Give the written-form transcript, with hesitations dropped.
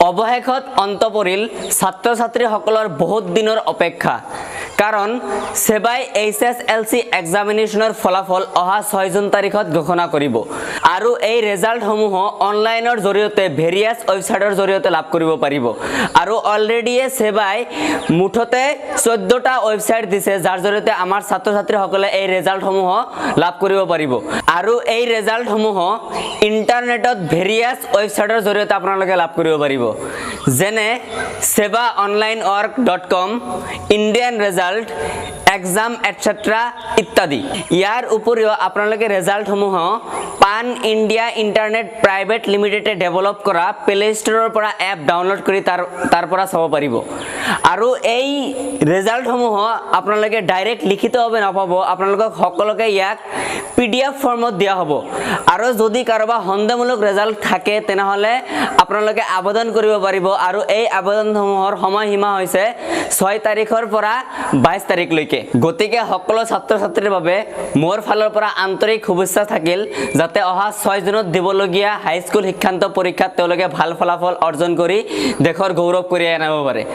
অৱশেষত অন্ত পৰিল ছাত্ৰ ছাত্ৰীসকলৰ বহুত দিনৰ অপেক্ষা, কাৰণ ছেবাই এইচএছএলচি এক্সামিনেশ্যনৰ ফলাফল অহা 6 জুন তাৰিখত ঘোষণা কৰিব আৰু এই ৰেজাল্টসমূহ অনলাইনৰ জৰিয়তে ভেৰিয়াছ ৱেবছাইটৰ জৰিয়তে লাভ কৰিব পাৰিব। আৰু অলৰেডিয়ে ছেবাই মুঠতে 14টা ৱেবছাইট দিছে, যাৰ জৰিয়তে আমাৰ ছাত্ৰ ছাত্ৰীসকলে এই ৰেজাল্টসমূহ লাভ কৰিব পাৰিব। আৰু এই ৰেজাল্টসমূহ ইণ্টাৰনেটত ভেৰিয়াছ ৱেবছাইটৰ জৰিয়তে আপোনালোকে লাভ কৰিব পাৰিব, যেনে sebaonlinework.com, Indian result, exam etcetera ইত্যাদি। ইয়াৰ উপৰিও আপোনালোকে ৰেজাল্টসমূহ পান ইণ্ডিয়া ইণ্টাৰনেট প্ৰাইভেট লিমিটেডে ডেভেলপ কৰা প্লে ষ্ট'ৰৰ পৰা এপ ডাউনলোড কৰি তাৰ পৰা চাব পাৰিব। আৰু এই ৰেজাল্টসমূহ আপোনালোকে ডাইৰেক্ট লিখিতভাৱে নাপাব, আপোনালোকক সকলোকে ইয়াক পিডিএফ ফৰ্মত দিয়া হ'ব। আৰু যদি কাৰোবাৰ সন্দেহমূলক ৰেজাল্ট থাকে, তেনেহ'লে আপোনালোকে আবেদন কৰিব পাৰিব। আৰু এই আবেদনসমূহৰ সময়সীমা হৈছে 6 তাৰিখৰ পৰা 22 তাৰিখলৈকে। গতিকে সকলো ছাত্ৰ ছাত্ৰীৰ বাবে মোৰ ফালৰ পৰা আন্তৰিক শুভেচ্ছা থাকিল, যাতে অহা 6 জুনত দিবলগীয়া হাইস্কুল শিক্ষান্ত পৰীক্ষাত তেওঁলোকে ভাল ফলাফল অৰ্জন কৰি দেশৰ গৌৰৱ কঢ়িয়াই আনিব পাৰে।